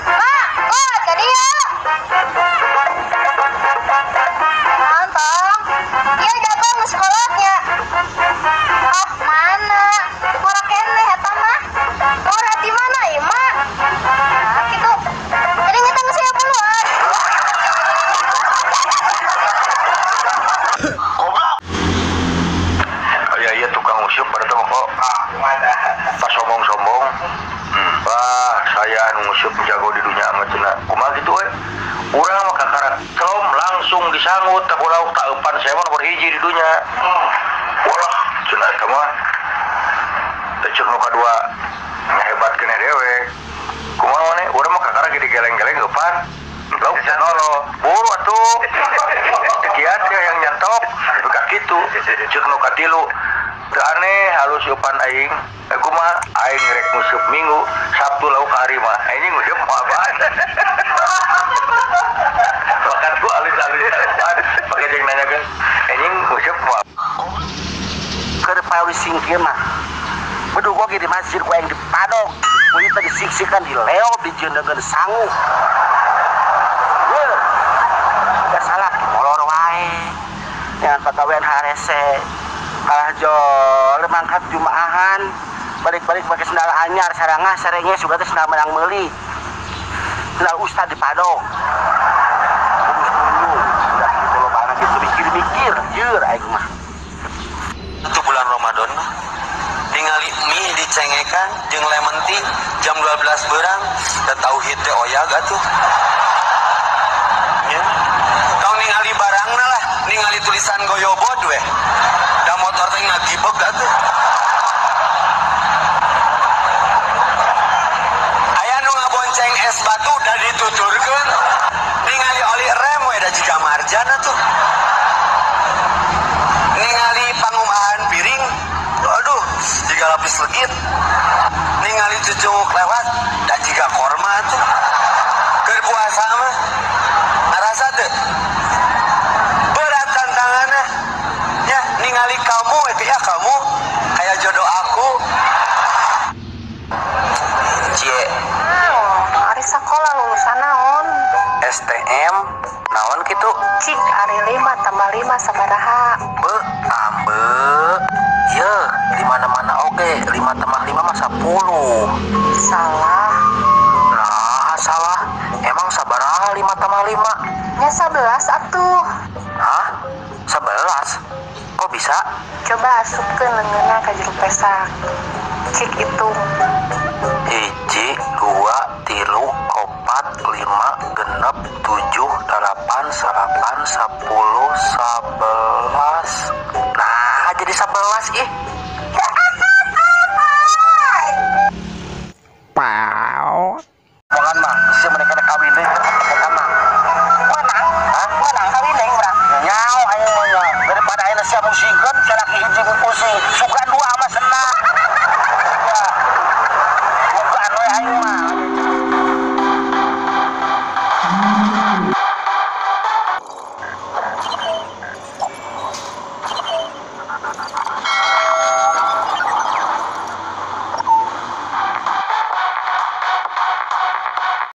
Mak, oh tadi ya. Nonton. Iya jago sekolahnya. Ah, mana? Ngora keneh eta mah. Ngora di mana ieu mah? Nah, kitu. Jadi ngitang saya puluhan. Goblok. Aya ieu tukang useup pada mah kok. Ah, mana? Pas sombong-sombong. Wah, saya anu nguseup jago di dunia mah cenah. Kumaha kitu we? Urang mah kakara celom langsung disanggut tak lauk tak eupan saya mah nomor hiji di dunia. Walah, cenah eta mah. Teh ceuk nu kadua hebat keneh dewe. Kumaha maneh? Urang mah kakara ge digeleng-geleng eupan. Lauk cenah buru atuh. Kiat ya yang nyantok buka kitu. Ceuk nu katilu. Teu aneh halus eupan aing. Kumaha aing rek nguseup Minggu, Sabtu lauk hari mah. Aing nguseup mah apaan? Makan gua alis-alis apaan? Pakai jeung nanyakeun, anjing nguseup mah. Keur pawi singkir mah. Beduh gua ge di masjid ku aing dipadog. Mun teh disiksikan dileob dijeundeungeun sangu. Heuh. Da salah molor wae. Jangan pagawean harese. Kalah jol mangkat jumaahan balik-balik pakai sendal anyar sarangah sarenge suka teh sendal menang meuli sendal ustad di padong udah gitu lobana gitu mikir-mikir jeur aing mah. Itu bulan Ramadan mah ningali mie dicengekan jeung lemon tea jam 12 berang da tauhid teh oyag atuh nya tong ningali barangna lah ningali tulisan goyobod weh da motor teh ngagibeg atuh. Aya nu ngabonceng es batu da dituturkeun ningali oli rem we da jiga marjan atuh. Ningali pangumahan piring aduh jiga lapis legit. Ningali cucunguk lewat da jiga korma atuh. Keur puasa mah ngarasa teu berat tantanganna ya. Ningali kamu itu ya kamu kayak jodoh aku. Cie. Ari sekolah lulusan naon? STM naon kitu? Cik ari 5 tambah 5 sabaraha? Be ambe. Ye, di mana-mana oge 5 tambah 5 mah 10. Salah. Nah, salah. Emang sabaraha 5 tambah 5? Nya 11 atuh. Hah? 11? Kok bisa? Coba asupkeun leungeunna ka jero pesak. Cik hitung. 1, 2, 3, 4, 5, 6, 7, 8, 9, 10, 11. Nah, jadi 11 ih. Pau. Makan mah, si mereka kawin deui eta mah. Menang, hah? Menang kawin deui urang. Nyaho aing mah nya. Daripada ayeuna sia musingkeun salaki hiji pusing, sugan dua mah senang.